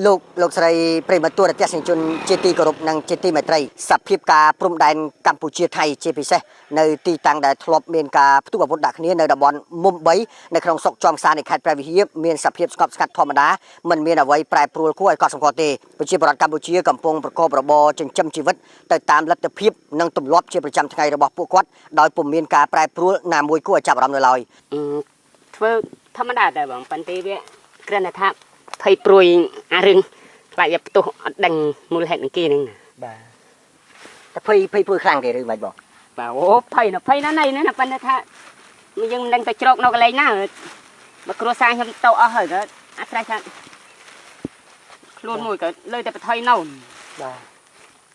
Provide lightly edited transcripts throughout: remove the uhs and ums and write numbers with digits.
លោកលោកស្រីប្រិយមិត្តទូរទស្សនិកជនជាទីគោរពនិងជាទីមេត្រីសភាពការព្រំដែនកម្ពុជាថៃជាពិសេសនៅទីតាំងដែលធ្លាប់មានការផ្ទុះអាវុធដាក់គ្នានៅតំបន់មុំ3នៅក្នុងស្រុកជាំក្សាននៃខេត្តព្រះវិហារមានសភាពស្ងប់ស្ងាត់ធម្មតាមិនមានអ្វីប្រែប្រួលគួរឲ្យកត់សម្គាល់ទេប្រជាពលរដ្ឋកម្ពុជាកំពុងប្រកបរបរចិញ្ចឹមជីវិតទៅតាមលទ្ធភាពនិងទម្លាប់ជាប្រចាំថ្ងៃរបស់ពួកគាត់ដោយពុំមានការប្រែប្រួលណាមួយគួរឲ្យចាប់អារម្មណ៍នៅឡើយ អឺធ្វើធម្មតាតែបងប៉ុន្តែវាគ្រាន់តែថាភ័យព្រួយអារឿងខ្លាចវាផ្ទុះអត់ដឹងមូលហេតុនឹងគេហ្នឹងណា បាទតែភ័យភ័យព្រួយខ្លាំងទេឬមិនបង បាទអូភ័យណាស់ភ័យណាស់ណៃណាប៉ុន្តែថាយើងមិនដឹងទៅជ្រកនៅកន្លែងណាបើគ្រួសារខ្ញុំទៅអស់ហើយក៏អាស្រ័យថាខ្លួនមួយក៏លើតែបថុយនៅ បាទ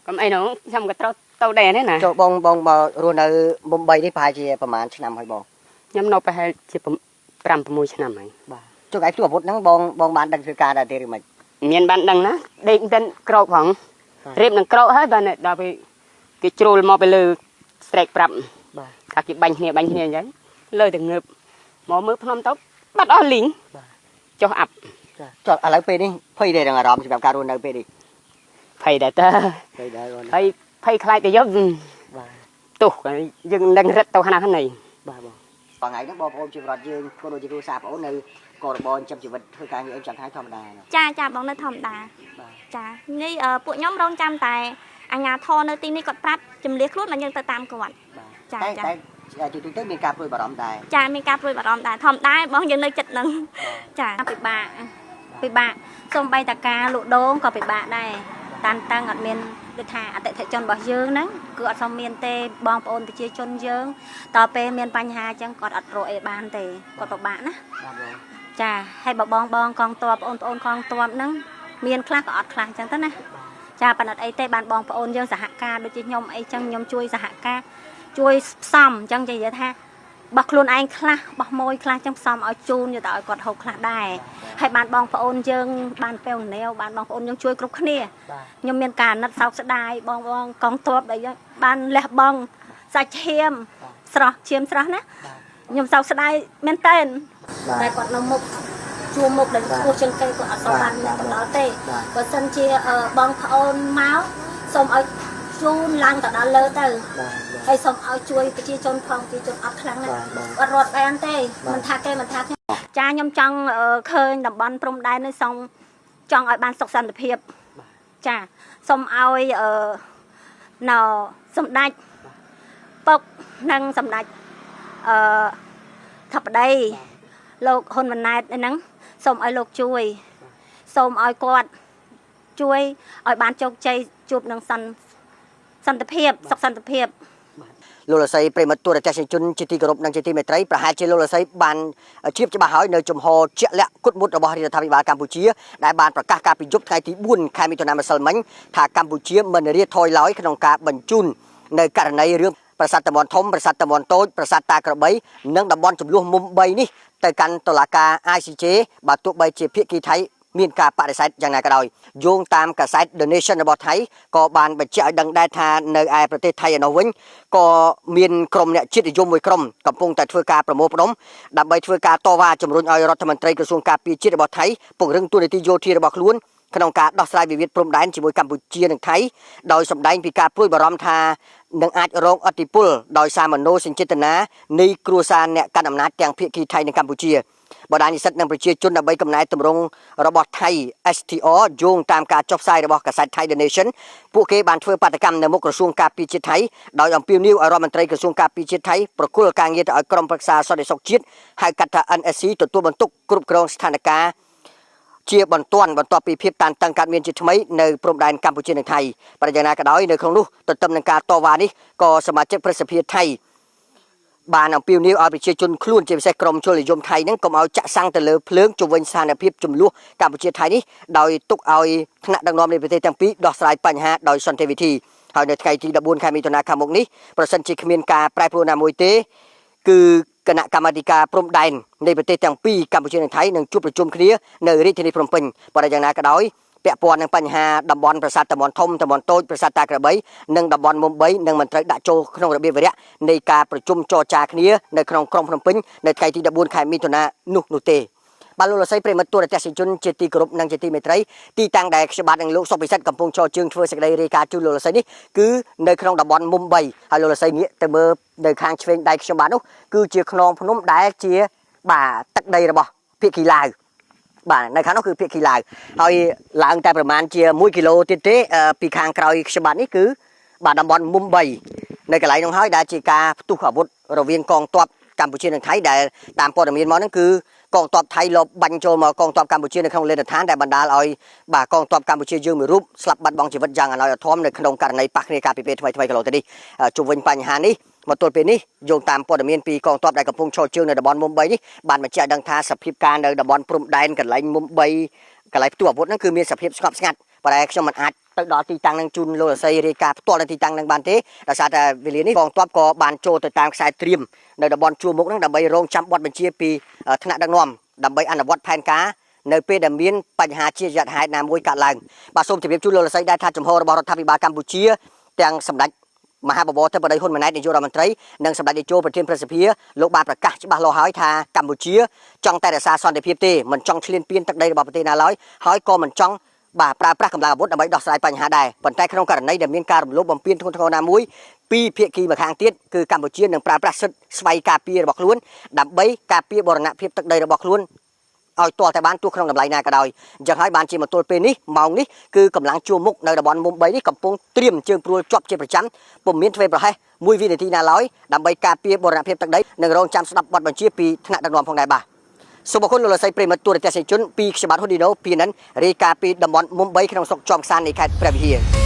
កុំអីនោះខ្ញុំក៏ត្រូវទៅដែរនេះណា ចូលបងបងមករស់នៅមុំ3នេះប្រហែលជាប្រហែលឆ្នាំហើយបង ខ្ញុំនៅប្រហែលជា5 6ឆ្នាំហើយ បាទចុះឯផ្ទុះអាវុធហ្នឹងបងបងបានដឹងធ្វើការដែរទេឬមិន មានបានដឹងណាដេកមិនក្រោកផង បាទ រៀបនឹងក្រោកហើយបានដល់ពេលគេជ្រុលមកទៅលើស្រែកប្រាប់ បាទ ថាគេបាញ់គ្នាបាញ់គ្នាអញ្ចឹងលើតែងើបមកមើលភ្នំទៅបាត់អស់លីង បាទ ចុះអាប់ ចុះឥឡូវពេលនេះភ័យទេនឹងអារម្មណ៍សម្រាប់ការរស់នៅពេលនេះ ភ័យដែរតើ ភ័យដែរបង ភ័យភ័យខ្លាចទៅយក បាទ ទោះយើងនឹងរត់ទៅខាងណាខាងណី បាទបងថ្ងៃហ្នឹងបងប្អូនជាប្រដ្ឋយើងក៏ដូចជាគ្រួសារបងប្អូននៅក៏របរចិញ្ចឹមជីវិតធ្វើការងារអីចាំថ្ងៃធម្មតាណា ចាចាបងនៅធម្មតា បាទ ចានេះពួកខ្ញុំរងចាំតែអាជ្ញាធរនៅទីនេះគាត់ប្រាប់ជំលះខ្លួនមកយើងទៅតាមគាត់ បាទ ចាចា តែតែជាទូទៅមានការព្រួយបារម្ភដែរ ចាមានការព្រួយបារម្ភដែរធម្មតាបងយើងនៅចិត្តនឹងចា ពិបាកពិបាកសំបីតាការលក់ដូងក៏ពិបាកដែរតានតឹងអត់មានដូចថាអតិថិជនរបស់យើងហ្នឹងគឺអត់សមមានទេបងប្អូនប្រជាជនយើងតទៅពេលមានបញ្ហាអញ្ចឹងគាត់អត់រកអីបានទេគាត់ពិបាកណា បាទបង ចាហើយបើបងបងកងតបបងប្អូនកងតបហ្នឹងមានខ្លះក៏អត់ខ្លះអញ្ចឹងទៅណាចាប៉ិនអត់អីទេបានបងប្អូនយើងសហការដូចជាខ្ញុំអីចឹងខ្ញុំជួយសហការជួយផ្សំអញ្ចឹងនិយាយថាបោះខ្លួនឯងខ្លះបោះម៉ួយខ្លះចឹងផ្សំឲ្យជូនយកទៅឲ្យគាត់ហូបខ្លះដែរហើយបានបងប្អូនយើងបានពេលវនាវបានបងប្អូនយើងជួយគ្រប់គ្នា បាទ ខ្ញុំមានការអាណិតសោកស្ដាយបងបងកងទ័ពដែលយើងបានលះបង់សាច់ឈាមស្រស់ឈាមស្រស់ណាខ្ញុំសោកស្ដាយមែនតើ បាទ តែគាត់នៅមុខជួមុខដែលខ្ពស់ជាងគេគាត់អត់សូវបានអ្នកទៅដល់ទេ បាទ បើសិនជាបងប្អូនមកសូមឲ្យជូនឡើងទៅដល់លើទៅ បាទ ហើយសូមឲ្យជួយប្រជាជនផងប្រជាជនអត់ខ្លាំងណាស់ បាទបាទ អត់រត់បានទេ បាទ មិនថាគេមិនថាខ្ញុំចាខ្ញុំចង់ឃើញតំបន់ព្រំដែននេះសូមចង់ឲ្យបានសុខសន្តិភាពចាសូមឲ្យណសម្ដេចពុកនិងសម្ដេចអឺធិបតីលោកហ៊ុនម៉ាណែតហ្នឹងសូមឲ្យលោកជួយសូមឲ្យគាត់ជួយឲ្យបានជោគជ័យជួបនឹងសន្តិសន្តិភាពសុខសន្តិភាព លោកលសីប្រិយមិត្តទូរទស្សនិកជនជាទីគោរពនិងជាទីមេត្រីប្រហែលជាលោកលសីបានជ្រាបច្បាស់ហើយនៅជំហរជាក់លាក់គុតមុតរបស់រាជរដ្ឋាភិបាលកម្ពុជាដែលបានប្រកាសការពីយប់ថ្ងៃទី4ខែមិថុនាម្សិលមិញថាកម្ពុជាមិនរាថយឡើយក្នុងការបញ្ជូននៅករណីរឿងប្រាសាទតំបន់ធំប្រាសាទតំបន់តូចប្រាសាទតាក្របីនិងតំបន់ចំនួនមុំ3នេះទៅកាន់តុលាការ ICJ បើទោះបីជាភាគីថៃមានការបដិសេធយ៉ាងណាក៏ដោយយោងតាមកាសែត The Nation របស់ថៃក៏បានបញ្ជាក់ឲ្យដឹងដែរថានៅឯប្រទេសថៃឯនោះវិញក៏មានក្រុមអ្នកជាតិនិយមមួយក្រុមកំពុងតែធ្វើការប្រមូលផ្ដុំដើម្បីធ្វើការតវ៉ាជំរុញឲ្យរដ្ឋមន្ត្រីក្រសួងការពារជាតិរបស់ថៃពង្រឹងតួនាទីយោធារបស់ខ្លួនក្នុងការដោះស្រាយវិវាទព្រំដែនជាមួយកម្ពុជានិងថៃដោយសម្ដែងពីការព្រួយបារម្ភថានឹងអាចរងឥទ្ធិពលដោយសារមโนសញ្ចេតនានៃគ្រួសារអ្នកកាន់អំណាចទាំងភាគីថៃនិងកម្ពុជាបណ្ដាញនិស្សិតនិងប្រជាជនដើម្បីកំណែទម្រង់របស់ថៃ STR យោងតាមការចុះផ្សាយរបស់កាសែត Thai The Nation ពួកគេបានធ្វើបាតកម្មនៅមុខក្រសួងការពារជាតិថៃដោយអំពាវនាវឲ្យរដ្ឋមន្ត្រីក្រសួងការពារជាតិថៃប្រគល់ការងារទៅឲ្យក្រុមប្រឹក្សាសន្តិសុខជាតិហៅកាត់ថា NSC ទទួលបន្ទុកគ្រប់គ្រងស្ថានភាពជាបន្ទាន់បន្ទាប់ពីភាពតានតឹងកើតមានជាថ្មីនៅព្រំដែនកម្ពុជានិងថៃបរិយាណាក៏ដោយនៅក្នុងនោះទន្ទឹមនឹងការតវ៉ានេះក៏សមាជិកព្រឹទ្ធសភាថៃបានអំពាវនាវឲ្យប្រជាជនខ្លួនជាពិសេសក្រុមជលនិយមថៃហ្នឹងកុំឲ្យចាក់សាំងទៅលើភ្លើងជុំវិញស្ថានភាពចំនួនកម្ពុជាថៃនេះដោយទុកឲ្យថ្នាក់ដឹកនាំនៃប្រទេសទាំងពីរដោះស្រាយបញ្ហាដោយសន្តិវិធីហើយនៅថ្ងៃទី14ខែមិថុនាខាងមុខនេះប្រសិនជាគ្មានការប្រែប្រួលណាមួយទេគឺគណៈកម្មាធិការព្រំដែននៃប្រទេសទាំងពីរកម្ពុជានិងថៃនឹងជួបប្រជុំគ្នានៅរាជធានីភ្នំពេញប៉ុន្តែយ៉ាងណាក៏ដោយពាក់ព័ន្ធនឹងបញ្ហាតំបន់ប្រាសាទតំបន់ធំតំបន់តូចប្រាសាទតាក្របីនិងតំបន់មុំ3នឹងមិនត្រូវដាក់ចូលក្នុងរបៀបវិរៈនៃការប្រជុំចរចាគ្នានៅក្នុងក្រុងភ្នំពេញនៅថ្ងៃទី14ខែមិថុនានោះនោះទេ បាទលោកលសីប្រិមិត្តទូរទស្សនិកជនជាទីគោរពនិងជាទីមេត្រីទីតាំងដែលខ្ញុំបាទនិងលោកសុកពិសិដ្ឋកំពុងឈរជើងធ្វើសេចក្តីរាយការណ៍ជូនលោកលសីនេះគឺនៅក្នុងតំបន់មុំ3ហើយលោកលសីងាកទៅមើលនៅខាងឆ្វេងដៃខ្ញុំបាទនោះគឺជាខ្នងភ្នំដែលជាបាទទឹកដីរបស់ភាគីឡាវបាទនៅខាងនោះគឺភាគីឡាវហើយឡើងតែប្រមាណជា1គីឡូទៀតទេពីខាងក្រោយខ្ញុំបាទនេះគឺបាទតំបន់មុំ3នៅកន្លែងនោះហើយដែលជាការផ្ទុះអាវុធរវាងកងទ័ពកម្ពុជានិងថៃដែលតាមព័ត៌មានមកហ្នឹងគឺកងទ័ពថៃលបបាញ់ចូលមកកងទ័ពកម្ពុជានៅក្នុងលេនដ្ឋានដែលបណ្ដាលឲ្យបាទកងទ័ពកម្ពុជាយើងមួយរូបស្លាប់បាត់បង់ជីវិតយ៉ាងអណោយអធមនៅក្នុងករណីប៉ះគ្នាកាលពីពេលថ្មីៗកន្លងទៅនេះជុំវិញបញ្ហានេះមកទល់ពេលនេះយោងតាមព័ត៌មានពីកងទ័ពដែលកំពុងឈរជើងនៅតំបន់មុំ3នេះបានបញ្ជាក់ឲ្យដឹងថាសភាពការនៅតំបន់ព្រំដែនកន្លែងមុំ3កន្លែងផ្ទុះអាវុធហ្នឹងគឺមានសភាពស្ងប់ស្ងាត់ប៉ុន្តែខ្ញុំមិនអាចទៅដល់ទីតាំងនឹងជូនលោកអសីរាយការណ៍ផ្ទាល់នៅទីតាំងនឹងបានទេដោយសារតែវេលានេះកងទ័ពក៏បានចូលទៅតាមខ្សែត្រៀមនៅតំបន់ជួរមុខហ្នឹងដើម្បីរងចាំបទបញ្ជាពីថ្នាក់ដឹកនាំដើម្បីអនុវត្តផែនការនៅពេលដែលមានបញ្ហាជាយថាហេតុណាមួយកើតឡើងបាទសូមជម្រាបជូនលោកលសីដែរថាចំហរបស់រដ្ឋាភិបាលកម្ពុជាទាំងសម្ដេចមហាបវរធិបតីហ៊ុនម៉ាណែតនាយករដ្ឋមន្ត្រីនិងសម្ដេចតេជោប្រធានព្រឹទ្ធសភាលោកបានប្រកាសច្បាស់លាស់ហើយថាកម្ពុជាចង់តែរក្សាសន្តិភាពទេមិនចង់ឈ្លានពានទឹកដីរបស់ប្រទេសណាឡើយហើយក៏មិនចង់បាទប្រើប្រាស់កម្លាំងអាវុធដើម្បីដោះស្រាយបញ្ហាដែរប៉ុន្តែក្នុងករណីដែលមានការរំលោភបំពានធ្ងន់ធ្ងរណាមួយពីភាគីម្ខាងទៀតគឺកម្ពុជានឹងប្រើប្រាស់សិទ្ធិស្វ័យការពាររបស់ខ្លួនដើម្បីការពារបូរណភាពទឹកដីរបស់ខ្លួនឲ្យទាល់តែបានទោះក្នុងតម្លៃណាក៏ដោយអញ្ចឹងហើយបានជាមកទល់ពេលនេះម៉ោងនេះគឺកម្លាំងជួរមុខនៅតំបន់មុំ3នេះកំពុងត្រៀមជើងព្រួលជាប់ជាប្រចាំពុំមានធ្វេសប្រហែសមួយវិនាទីណាឡើយដើម្បីការពារបូរណភាពទឹកដីនិងរងចាំស្ដាប់បទបញ្ជាពីថ្នាក់ដឹកនាំផងដែរបាទសូមអរគុណលោកលសីប្រិមិត្តទូរទស្សនិកជនពីខ្ញុំបាទហ៊ុនឌីណូពីនិនរាយការណ៍ពីតំបន់មុំ3ក្នុងស្រុកជាំក្សាន្តនៃខេត្តព្រះវិហារ។